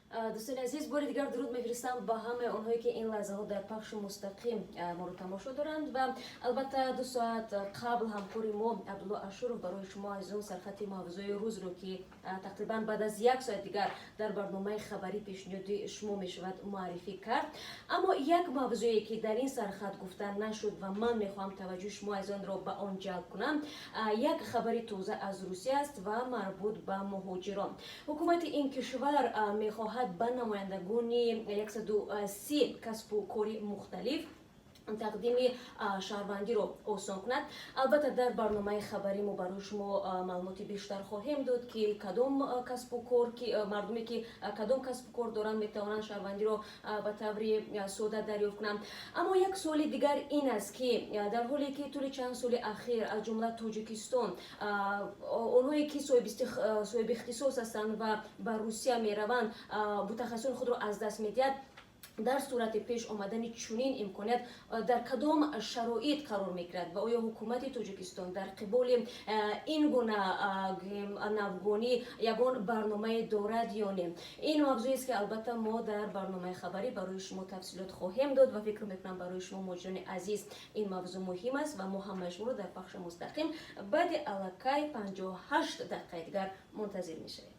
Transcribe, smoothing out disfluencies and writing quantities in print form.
Дӯстони азиз, бори дигар дуруд мефиристам ба ҳамаи онҳое, ки ин лаҳзаҳо дар пахши мустақим моро тамошо доранд. Ва албатта, 2 соат қабл ҳамкори мо Абдулло Ашуров барои шумо азизон сархати мавзӯи рӯзро, ки тақрибан баъд аз як соат дигар дар барномаи хабарӣ пешниҳоди шумо мешавад, муаррифӣ кард. Аммо як мавзӯе, ки дар ин сархат гуфта нашуд ва ман мехоҳам таваҷҷӯҳи шумо азизонро ба он ҷалб кунам, як хабари тоза аз Русия аст ва марбут ба муҳоҷирон. Ҳукумати ин кишвар мехоҳад ба намояндагони 130 касбу кори мухталиф тақдими шаҳрвандиро осон кунад. Албатта, дар барномаи хабарӣ мо барои шумо маълумоти бештар хоҳем дод, ки кадом касбу кор, ки мардуме, ки кадом касбу кор доранд, метавонанд шаҳрвандиро ба таври сода дарёфт кунанд. Аммо як суоли дигар ин аст, ки дар ҳоле ки тӯли чанд соли ахир, аз ҷумла Тоҷикистон, онҳое, ки соҳиби ихтисос ҳастанд ва ба Русия мераванд, мутахассисони худро аз даст медиҳад, дар сурати пеш омадани чунин имконият дар кадом шароит қарор мегирад ва оё ҳукумати Тоҷикистон дар қиболи ин гуна навгонӣ ягон барномае дорад ё не? Ин мавзӯест, ки албатта мо дар барномаи хабарӣ барои шумо тафсилот хоҳем дод ва фикр мекунам, барои шумо, муҳоҷирони азиз, ин мавзӯъ муҳим аст. Ва мо ҳамаи шуморо дар пахши мустақим баъди аллакай 58 дақиқаи дигар мунтазир мешавем.